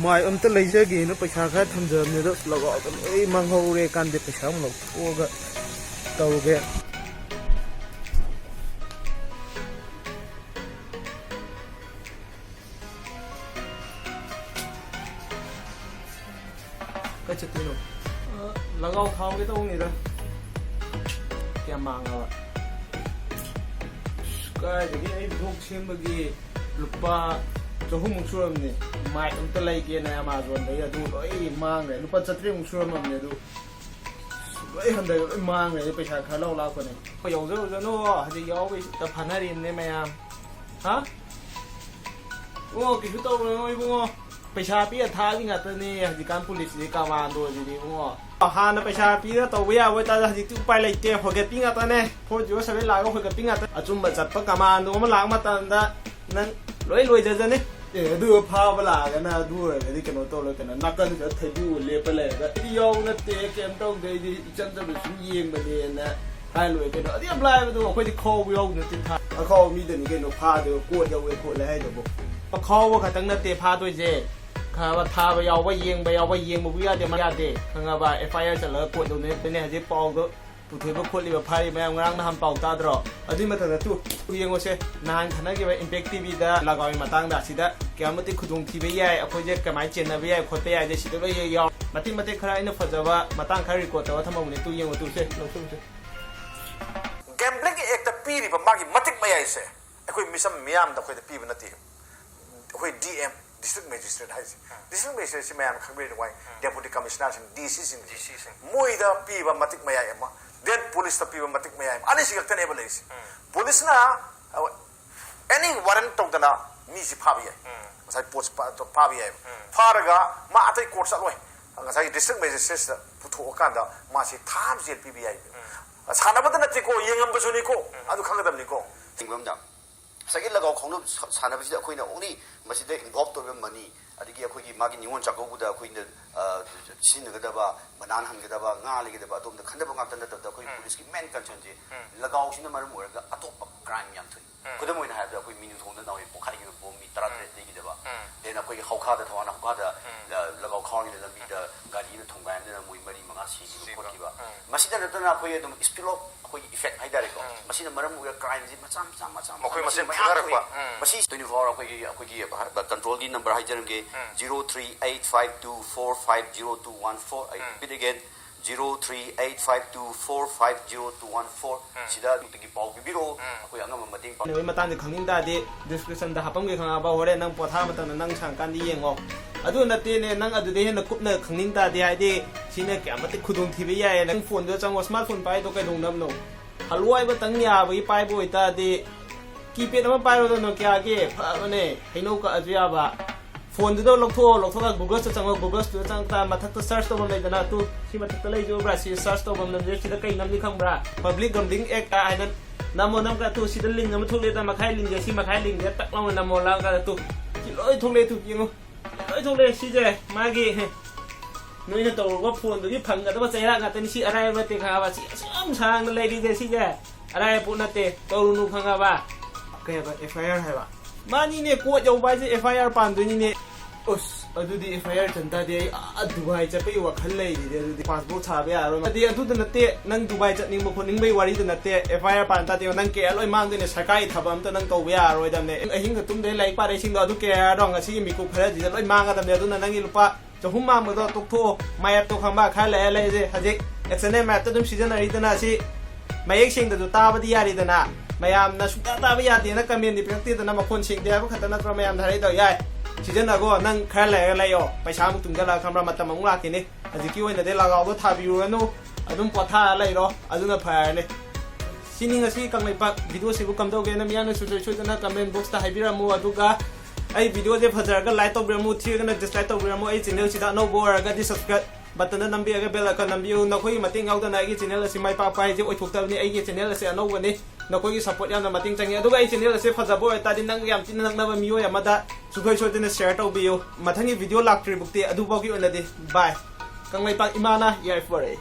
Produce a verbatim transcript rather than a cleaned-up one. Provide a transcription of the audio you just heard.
ꯃꯥꯏ ꯑꯝꯇ ꯂꯩꯖꯒꯦꯅ ꯄꯩꯁꯥ ꯈꯔ ꯊꯝꯖꯕꯅꯦ, ꯑꯗꯣ ꯂꯒꯥꯎꯗ ꯂꯣꯏ ꯃꯥꯡꯍꯧꯔꯦ꯫ ꯀꯥꯟꯗꯦ, ꯄꯩꯁꯥ ꯑꯃꯨꯛ ꯂꯧꯊꯣꯛꯑꯒ ꯇꯧꯔꯒꯦ꯫ ꯀꯥꯏ ꯆꯠꯇꯣꯏꯅꯣ? ꯑ, ꯂꯒꯥꯎ ꯊꯥꯎꯒꯦ ꯇꯧꯕꯅꯤꯗ꯫ ꯀꯌꯥꯝ ꯃꯥꯡꯉꯕ? ꯑꯁ, ꯀꯥꯏꯗꯒꯤ ꯑꯩ vlog ꯁꯦꯝꯕꯒꯤ ꯂꯨꯄꯥ ꯆꯍꯨꯝꯃꯨꯛ ꯁꯨꯔꯝꯅꯤ꯫ ꯃꯥꯏꯛ ꯑꯝꯇ ꯂꯩꯒꯦꯅ Amazonꯗꯒꯤ ꯑꯗꯨ ꯂꯣꯏ ꯃꯥꯡꯈ꯭ꯔꯦ꯫ ꯂꯨꯄꯥ ꯆꯥꯇ꯭ꯔꯦꯠꯃꯨꯛ ꯁꯨꯔꯝꯃꯕꯅꯤ ꯑꯗꯨ꯫ ꯑꯁ, ꯂꯣꯏ ꯍꯟꯊꯔꯦ, ꯂꯣꯏ ꯃꯥꯡꯈ꯭ꯔꯦ꯫ ꯑꯩ ꯄꯩꯁꯥ ꯈꯔ ꯂꯧ ꯂꯥꯛꯄꯅꯦ꯫ ꯑꯩꯈꯣꯏ ꯌꯥꯎꯖꯔꯨꯖꯅꯣ, ꯍꯧꯖꯤꯛ ꯌꯥꯎꯕꯩ ꯁꯤꯠꯇ ꯐꯥꯅꯔꯤꯕꯅꯦ ꯃꯌꯥꯝ꯫ ꯍꯥ? ꯏꯕꯨꯡꯉꯣ, ꯀꯩꯁꯨ ꯇꯧꯔꯣꯏꯉꯣ ꯏꯕꯨꯡꯉꯣ꯫ ꯄꯩꯁꯥ ꯄꯤꯔ ꯊꯥꯕꯤ ꯉꯥꯛꯇꯅꯦ ꯍꯧꯖꯤꯛꯀꯥꯟ ꯄꯨꯂꯤꯁꯁꯤꯗꯤ, ꯀꯃꯥꯟꯗꯣꯁꯤꯗꯤ ꯏꯕꯨꯡꯉꯣ꯫ ꯍꯥꯟꯅ ꯄꯩꯁꯥ ꯄꯤꯔ ꯇꯧꯕ ꯌꯥꯕ ꯑꯣꯏꯇꯥꯔꯗꯤ ꯍꯧꯖꯤꯛꯇꯤ ꯎꯄꯥꯏ ꯂꯩꯇꯦ, ꯍꯣꯏꯒꯠꯄꯤ ꯉꯥꯛꯇꯅꯦ꯫ Four zero seven ꯂꯥꯛꯑꯒ ꯍꯣꯏꯒꯠꯄꯤ ꯉꯥꯛꯇꯅꯦ꯫ ꯑꯆꯨꯝꯕ ꯆꯠꯄ ꯀꯃꯥꯟꯗꯣ ꯑꯃ ꯂꯥꯛ ꯃꯇꯝꯗ ꯅꯪ ꯂꯣꯏ ꯂꯣꯏꯖꯖꯅꯤ꯫ ꯑꯦ, ꯑꯗꯨ ꯐꯥꯕ ꯂꯥꯛꯑꯒꯅ ꯑꯗꯨ ꯑꯣꯏꯔꯒꯗꯤ ꯀꯩꯅꯣ ꯇꯧꯔꯣꯏ, ꯀꯩꯅꯣ ꯅꯥꯀꯟꯗꯨꯗ ꯊꯩꯗꯣꯛꯑ ꯂꯦꯞꯄ ꯂꯩꯔꯒ, "ꯑꯩꯗꯤ ꯌꯥꯎꯕ ꯅꯠꯇꯦ, ꯀꯩꯝ ꯇꯧꯗꯦ, ꯑꯩꯗꯤ ꯏꯆꯝ ꯆꯝꯅ ꯁꯨꯝ ꯌꯦꯡꯕꯅꯦꯅ" ꯍꯥꯏ ꯂꯣꯏꯔꯦ ꯀꯩꯅꯣ꯫ ꯑꯗꯨ ꯌꯥꯝ ꯂꯥꯏꯕꯗꯣ, ꯑꯩꯈꯣꯏꯗꯤ ꯈꯥꯎꯕ ꯌꯥꯎꯕ ꯅꯠꯇꯦ, ꯊꯥ-, ꯑꯈꯥꯎꯕ ꯃꯤꯗꯅꯤ ꯀꯩꯅꯣ ꯐꯥꯗꯣꯏ, ꯀꯣꯠ ꯌꯧꯋꯦ ꯈꯣꯠꯂꯦ ꯍꯥꯏꯗꯨꯕꯨ꯫ ꯑꯈꯥꯎꯕ ꯈꯛꯇꯪ ꯅꯠꯇꯦ ꯐꯥꯗꯣꯏꯁꯦ, ꯈꯪꯉꯕ? ꯊꯥꯕ ꯌꯥꯎꯕ, ꯌꯦꯡꯕ ꯌꯥꯎꯕ, ꯌꯦꯡꯕꯕꯨ ꯌꯥꯗꯦ, ꯃꯥ ꯌꯥꯗꯦ, ꯈꯪꯉꯕ? F I R ꯆꯠꯂꯒ ꯀꯣꯠ ꯌꯧꯅꯔꯛꯇꯣꯏꯅꯦ ꯍꯧꯖꯤꯛ ꯄꯥꯎꯗꯣ꯫ ꯄꯨꯊꯣꯛꯏꯕ ꯈꯣꯠꯂꯤꯕ ꯐꯥꯔꯤ ꯃꯌꯥꯝ ꯉꯔꯥꯡ ꯅꯍꯥꯟ ꯄꯥꯎ ꯇꯥꯗ꯭ꯔꯣ? ꯑꯗꯨꯏ ꯃꯊꯛꯇ ꯇꯨ, ꯇꯨ ꯌꯦꯡꯉꯨꯁꯦ, ꯅꯍꯥꯟ ꯈꯟꯅꯈꯤꯕ Impact TVꯗ ꯂꯒꯥꯎꯒꯤ ꯃꯇꯥꯡꯗ, ꯑꯁꯤꯗ ꯀꯌꯥꯃꯨꯛ ꯃꯇꯤꯛ ꯈꯨꯗꯣꯡꯊꯤꯕ ꯌꯥꯏ, ꯑꯩꯈꯣꯏꯁꯦ ꯀꯃꯥꯏꯅ ꯆꯦꯟꯅꯕ ꯌꯥꯏ ꯈꯣꯠꯄ ꯌꯥꯏ, ꯑꯗꯩ ꯁꯤꯗ ꯂꯣꯏ ꯌꯥꯎ-, ꯃꯇꯦꯛ ꯃꯇꯦꯛ ꯈꯔ ꯑꯩꯅ ꯐꯖꯕ ꯃꯇꯥꯡ ꯈꯔ record ꯇꯧꯔ ꯊꯝꯍꯧꯕꯅꯦ, ꯇꯨ ꯌꯦꯡꯉꯨ, ꯇꯨꯁꯦ, ꯂꯧꯊꯣꯛꯎꯁꯦ꯫ Gambling Actꯇ ꯄꯤꯔꯤꯕ ꯃꯥꯒꯤ ꯃꯇꯤꯛ ꯃꯌꯥꯏꯁꯦ ꯑꯩꯈꯣꯏ ꯃꯤꯆꯝ ꯃꯤꯌꯥꯝꯗ ꯑꯩꯈꯣꯏꯗ ꯄꯤꯕ ꯅꯠꯇꯦ꯫ ꯑꯩꯈꯣꯏ D M, District Magistrate ꯍꯥꯏꯁꯦ, District Magistrateꯁꯤ ꯃꯌꯥꯝꯅ ꯈꯪꯕꯤꯔꯤꯗꯨ ꯉꯥꯏ, Deputy Commissionerꯁꯤꯡ, D Cꯁꯤꯡ, D Cꯁꯤꯡ꯫ ꯃꯣꯏꯗ ꯄꯤꯕ ꯃꯇꯤꯛ ꯃꯌꯥꯏ ꯑꯃ, then policeꯇ ꯄꯤꯕ ꯃꯇꯤꯛ ꯃꯌꯥꯏ ꯑꯃ, ꯑꯅꯤꯁꯤ ꯈꯛꯇꯅꯦꯕ ꯂꯩꯔꯤꯁꯦ꯫ Policeꯅ, ꯑ, any warrant ꯇꯧꯗꯅ ꯃꯤꯁꯤ ꯐꯥꯕ ꯌꯥꯏ, ꯉꯁꯥꯏ ꯄꯣꯠꯁꯤ ꯐꯥ-, ꯐꯥꯕ ꯌꯥꯏꯕ꯫ ꯐꯥꯔꯒ ꯃꯥ ꯑꯇꯩ court ꯆꯠꯂꯣꯏ, ꯉꯁꯥꯏꯒꯤ District Magistrateꯁꯤꯗ ꯄꯨꯊꯣꯛꯑꯀꯥꯟꯗ ꯃꯥꯁꯤ ꯊꯥ ꯑꯃ jail ꯄꯤꯕ ꯌꯥꯏꯕ꯫ ꯁꯥꯟꯅꯕꯗ ꯅꯠꯇꯦꯀꯣ, ꯌꯦꯡꯉꯝꯕꯁꯨꯅꯤꯀꯣ, ꯑꯗꯨ ꯈꯪꯒꯗꯕꯅꯤꯀꯣ꯫ ꯉꯁꯥꯏꯒꯤ ꯂꯒꯥꯎ ꯈꯥꯎꯅꯕ ꯁꯥ-, ꯁꯥꯟꯅꯕꯁꯤꯗ ꯑꯩꯈꯣꯏꯅ only ꯃꯁꯤꯗ involve ꯇꯧꯔꯤꯕ money, ꯑꯗꯒꯤ ꯑꯩꯈꯣꯏꯒꯤ ꯃꯥꯒꯤ ꯅꯤꯉꯣꯜ ꯆꯥꯛꯀꯧꯕꯗ ꯑꯩꯈꯣꯏꯅ ꯁꯤꯖꯤꯟꯅꯒꯗꯕ, ꯃꯅꯥꯟ ꯍꯟꯒꯗꯕ, ꯉꯥ ꯂꯩꯒꯗꯕ, ꯑꯗꯣꯝꯗ ꯈꯟꯗꯕ ꯉꯥꯛꯇ ꯅꯠꯇꯕꯗ ꯑꯩꯈꯣꯏꯒꯤ ꯄꯨꯂꯤꯁꯀꯤ ꯃꯦꯟ ꯀꯟꯁꯔꯟꯁꯦ ꯂꯒꯥꯎꯁꯤꯅ ꯃꯔꯝ ꯑꯣꯏꯔꯒ ꯑꯇꯣꯞꯄ ꯀ꯭ꯔꯥꯏꯝ ꯌꯥꯝ ꯊꯣꯛꯏ꯫ ꯈꯨꯗꯝ ꯑꯣꯏꯅ ꯍꯥꯏꯔꯕꯗ ꯑꯩꯈꯣꯏ ꯃꯤꯅꯨꯊꯣꯡꯗ ꯅꯍꯥꯟꯋꯥꯏ ꯄꯣꯛꯈꯥꯏꯈꯤꯕ ꯕꯣꯝ ꯃꯤ ꯇꯔꯥꯇꯔꯦꯠ ꯂꯩꯈꯤꯗꯕ, ꯗꯦꯟ ꯑꯩꯈꯣꯏꯒꯤ ꯍꯧꯈꯥꯗ, ꯊꯧꯕꯥꯜ ꯍꯧꯈꯥꯗ ꯂꯒꯥꯎ ꯈꯥꯎꯔꯤꯉꯩꯗ ꯂꯝꯕꯤꯗ ꯒꯥꯔꯤ ꯑꯃ ꯊꯣꯡꯒꯥꯏ ꯑꯃꯗꯅ ꯃꯣꯏ ꯃꯔꯤ ꯃꯉꯥ ꯁꯤꯈꯤꯕ ꯈꯣꯠꯈꯤꯕ꯫ ꯃꯁꯤꯗ ꯅꯠꯇꯅ ꯑꯩꯈꯣꯏ ꯑꯗꯨꯝ spill off ꯑꯩꯈꯣꯏꯒꯤ effect ꯍꯥꯏꯇꯥꯔꯦꯀꯣ, ꯃꯁꯤꯅ ꯃꯔꯝ ꯑꯣꯏꯔꯒ ꯀ꯭ꯔꯥꯏꯝꯁꯤ ꯃꯆꯥ ꯃꯆꯥ ꯃꯆꯥ ꯃꯆꯥ ꯃꯈꯣꯏ ꯃꯁꯤ ꯃꯁꯦꯟ ꯃꯌꯥꯝ ꯐꯨꯅꯔꯛꯄ꯫ ꯊꯣꯛꯏ꯫ ꯃꯁꯤ ꯇ꯭ꯋꯦꯟꯇꯤ ꯐꯣꯔ ꯑꯋꯥꯔ ꯑꯩꯈꯣꯏꯒꯤ ꯑꯩꯈꯣꯏꯒꯤ ꯀꯟꯇ꯭ꯔꯣꯜꯒꯤ number ꯍꯥꯏꯖꯔꯝꯒꯦ, zero three eight five two four five zero two one four꯫ ꯑꯩ repeat again, zero three eight five two four five zero two one four꯫ ꯁꯤꯗ ꯑꯗꯨꯗꯒꯤ ꯄꯥꯎ ꯄꯤꯕꯤꯔꯛꯑꯣ꯫ ꯑꯩꯈꯣꯏ ꯑꯉꯝꯕ ꯃꯇꯦꯡ ꯄꯥꯡ ꯅꯣꯏ ꯃꯇꯥꯡꯗ ꯈꯪꯅꯤꯡ ꯇꯥꯔꯗꯤ description ꯗ ꯍꯥꯄꯝꯒꯦ ꯈꯪꯉꯕ? ꯍꯣꯔꯦꯟ ꯅꯪ ꯄꯣꯊꯥ ꯃꯇꯝꯗ ꯅꯪ ꯁꯪꯀꯥꯟꯗ ꯌꯦꯡꯉꯣ꯫ ꯑꯗꯨ ꯅꯠꯇꯦꯅꯦ, ꯅꯪ ꯑꯗꯨꯗꯩ ꯍꯦꯟꯅ ꯀꯨꯞꯅ ꯈꯪꯅꯤꯡ ꯇꯥꯔꯗꯤ, ꯍꯥꯏꯗꯤ ꯁꯤꯅ ꯀꯌꯥꯃꯇꯤꯛ ꯈꯨꯗꯣꯡꯊꯤꯕ ꯌꯥꯏꯌꯦ꯫ ꯅꯪ ꯐꯣꯟꯗꯨꯗ ꯆꯪꯉꯣ, smart phone ꯄꯥꯏꯗꯣ ꯀꯩꯗꯧꯅꯕꯅꯣ? ꯍꯜꯋꯥꯏꯕꯇꯪ ꯌꯥꯕꯒꯤ ꯄꯥꯏꯕ ꯑꯣꯏꯇꯥꯔꯗꯤ, keypad ꯑꯃ ꯄꯥꯏꯔꯣꯗ Nokia ꯒꯤ, ꯐꯕꯅꯦ, ꯍꯩꯅꯧ ꯀꯛꯑꯁꯨ ꯌꯥꯕ꯫ ꯐꯣꯟꯗꯨꯗ ꯂꯧꯊꯣꯛꯑꯣ, ꯂꯧꯊꯣꯛꯑꯒ Google ꯇ ꯆꯪꯉꯣ, Google ꯇ ꯆꯪꯉꯛꯄ ꯃꯊꯛꯇ search ꯇꯧꯐꯝ ꯂꯩꯗꯅ, ꯇꯨ ꯁꯤ ꯃꯊꯛꯇ ꯂꯩꯖꯦ ꯎꯕ꯭ꯔꯥ? ꯁꯤ search ꯇꯧꯐꯝ ꯂꯩꯕꯁꯦ, ꯁꯤꯗ ꯀꯩ ꯅꯝꯅꯤ ꯈꯪꯕ꯭ꯔꯥ? Public Gambling Act ꯍꯥꯏꯅ ꯅꯝꯃꯣ, ꯅꯝꯈ꯭ꯔ ꯇꯨ ꯁꯤꯗ link ꯑꯃ ꯊꯣꯛꯂꯛꯑꯦꯗ, ꯃꯈꯥꯏ link ꯁꯦ, ꯁꯤ ꯃꯈꯥꯏ link ꯁꯦ ꯇꯛ ꯂꯥꯎꯅ ꯅꯝꯃꯣ, ꯂꯥꯡꯀꯥꯟꯗ ꯇꯨ ꯁꯤ ꯂꯣꯏ ꯊꯣꯛꯂꯛꯑꯦ, ꯇꯨ ꯌꯦꯡꯉꯨ, ꯂꯣꯏ ꯊꯣꯛꯂꯛꯑꯦ꯫ ꯁꯤꯁꯦ ꯃꯥꯒꯤ ꯅꯣꯏꯅ ꯇꯧꯔꯨꯕ ꯐꯣꯟꯗꯨꯒꯤ ꯐꯪꯒꯗꯕ ꯆꯩꯔꯥꯛ ꯉꯥꯛꯇꯅꯤ꯫ ꯁꯤ ꯑꯔꯥꯏꯕ ꯅꯠꯇꯦ ꯈꯪꯉꯕ? ꯁꯤ ꯑꯁꯨꯛ ꯌꯥꯝ ꯁꯥꯡꯅ ꯂꯩꯔꯤꯁꯦ, ꯁꯤꯁꯦ ꯑꯔꯥꯏꯕ ꯄꯣꯠ ꯅꯠꯇꯦ, ꯇꯧꯔꯨꯅꯨ ꯈꯪꯉꯕ? ꯀꯩ ꯍꯥꯏꯕ? F I R ꯍꯥꯏꯕ? ꯃꯥꯅꯤꯅꯦ, court ꯌꯧꯕ ꯍꯥꯏꯁꯦ F I R ꯄꯥꯟꯗꯣꯏꯅꯤꯅꯦ꯫ ꯑꯁ, ꯑꯗꯨꯗꯤ F I R ꯆꯟ ꯇꯥꯔꯗꯤ ꯑꯩ ꯑꯥ ꯗꯨꯕꯥꯏ ꯆꯠꯄꯒꯤ ꯋꯥꯈꯜ ꯂꯩꯔꯤꯅꯦ꯫ ꯑꯗꯨꯗꯤ passport ꯁꯥꯕ ꯌꯥꯔꯔꯣꯏ꯫ ꯑꯗꯨꯗꯤ ꯑꯗꯨꯗ ꯅꯠꯇꯦ, ꯅꯪ ꯗꯨꯕꯥꯏ ꯆꯠꯅꯤꯡꯕ ꯈꯣꯠꯅꯤꯡꯕꯒꯤ ꯋꯥꯔꯤꯗ ꯅꯠꯇꯦ꯫ F I R ꯄꯥꯟ ꯇꯥꯔꯗꯤ ꯅꯪ career ꯂꯣꯏ ꯃꯥꯡꯗꯣꯏꯅꯦ꯫ ꯁꯔꯀꯥꯔꯒꯤ ꯊꯕꯛ ꯑꯝꯇ ꯅꯪ ꯇꯧꯕ ꯌꯥꯔꯔꯣꯏꯗꯕꯅꯦ꯫ ꯑꯍꯤꯡꯒ ꯇꯨꯝꯗꯩ ꯂꯥꯏꯔꯤꯛ ꯄꯥꯔꯛꯏꯁꯤꯡꯗꯣ, ꯑꯗꯨ career ꯗꯣ ꯉꯁꯤꯒꯤ ꯃꯤꯀꯨꯞ ꯈꯔꯁꯤꯗ ꯂꯣꯏ ꯃꯥꯡꯒꯗꯕꯅꯦ꯫ ꯑꯗꯨꯅ ꯅꯪꯒꯤ ꯂꯨꯄꯥ ꯆꯍꯨꯝ ꯃꯥꯡꯕꯗꯣ ꯇꯣꯛꯊꯣꯛꯑꯣ, ꯃꯥꯌꯦꯞꯇꯣ ꯈꯪꯕ ꯈꯔ ꯂꯩꯔ ꯂꯩꯁꯦ꯫ ꯍꯧꯖꯤꯛ accident ꯃꯥꯌꯦꯞꯇ ꯑꯗꯨꯝ ꯁꯤꯖꯤꯟꯅꯔꯤꯗꯅ, ꯁꯤ ꯃꯌꯦꯛ ꯁꯦꯡꯗꯁꯨ ꯇꯥꯕꯗꯤ ꯌꯥꯔꯤꯗꯅ꯫ ꯃꯌꯥꯝꯅ ꯁꯨꯡꯇꯥ ꯇꯥꯕ ꯌꯥꯗꯦꯅ comment ꯗꯤ ꯄꯤꯔꯛꯇꯦꯗꯅ, ꯃꯈꯣꯟ ꯁꯦꯡꯗꯦ ꯍꯥꯏꯕ ꯈꯛꯇ ꯅꯠꯇ꯭ꯔꯣ ꯃꯌꯥꯝꯅ ꯍꯥꯏꯔꯛꯏꯗꯣ? ꯌꯥꯏ, ꯁꯤꯖꯤꯟꯅꯈꯣ, ꯅꯪ ꯈꯔ ꯂꯩꯔꯒ ꯂꯩꯌꯣ, ꯄꯩꯁꯥ ꯑꯃꯨꯛ ꯇꯨꯡꯁꯤꯜꯂꯒ ꯈꯪꯕ꯭ꯔꯥ, ꯃꯇꯝ ꯑꯃꯨꯛ ꯂꯥꯛꯈꯤꯅꯤ꯫ ꯍꯧꯖꯤꯛꯀꯤ ꯑꯣꯏꯅꯗꯤ ꯂꯒꯥꯎꯗꯣ ꯊꯥꯕꯤꯔꯨꯔꯅꯨ, ꯑꯗꯨꯝ ꯄꯣꯊꯥꯔ ꯂꯩꯔꯣ, ꯑꯗꯨꯅ ꯐꯔꯅꯤ꯫ ꯁꯤꯅꯤ ꯉꯁꯤ ꯀꯪꯂꯩꯄꯥꯛ video ꯁꯤꯕꯨ ꯀꯝꯗꯧꯒꯦꯅ ꯃꯤꯌꯥꯝꯅ ꯁꯨꯡꯁꯣꯏ ꯁꯣꯏꯗꯅ comment box ꯇ ꯍꯥꯏꯕꯤꯔꯝꯃꯨ꯫ ꯑꯗꯨꯒ ꯑꯩ video ꯁꯦ ꯐꯖꯔꯒ like ꯇꯧꯕꯤꯔꯝꯃꯨ, ꯊꯤꯔꯒꯅ dislike ꯇꯧꯕꯤꯔꯝꯃꯨ꯫ ꯑꯩ channel ꯁꯤꯗ ꯑꯅꯧꯕ ꯑꯣꯏꯔꯒꯗꯤ subscribe button ꯗ ꯅꯝꯕꯤꯔꯒ bell icon ꯅꯝꯕꯤꯌꯨ꯫ ꯅꯈꯣꯏꯒꯤ ꯃꯇꯦꯡ ꯌꯥꯎꯗꯅ ꯑꯩꯒꯤ channel ꯑꯁꯤ ꯃꯥꯏ ꯄꯥꯛꯄ ꯍꯥꯏꯁꯦ ꯑꯣꯏꯊꯣꯛꯇꯕꯅꯤ꯫ ꯑꯩꯒꯤ channel ꯑꯁꯤ ꯑꯅꯧꯕꯅꯤ, ꯅꯈꯣꯏꯒꯤ support ꯌꯥꯝꯅ ꯃꯇꯦꯡ ꯆꯪꯉꯤ꯫ ꯑꯗꯨꯒ ꯑꯩ channel ꯑꯁꯤ ꯐꯖꯕ ꯑꯣꯏꯇꯥꯔꯗꯤ ꯅꯪꯒ ꯌꯥꯝ ꯊꯤꯅ ꯅꯛꯅꯕ ꯃꯤꯑꯣꯏ ꯑꯃꯗ ꯁꯨꯡꯁꯣꯏ ꯁꯣꯏꯗꯅ share ꯇꯧꯕꯤꯌꯨ꯫ ꯃꯊꯪꯒꯤ video ꯂꯥꯛꯇ꯭ꯔꯤꯕꯨꯛꯇꯤ ꯑꯗꯨꯐꯥꯎꯒꯤ ꯑꯣꯏꯅꯗꯤ bye꯫ ꯀꯪꯂꯩꯄꯥꯛ ꯏꯃꯥꯅ ꯌꯥꯏꯐꯔꯦ꯫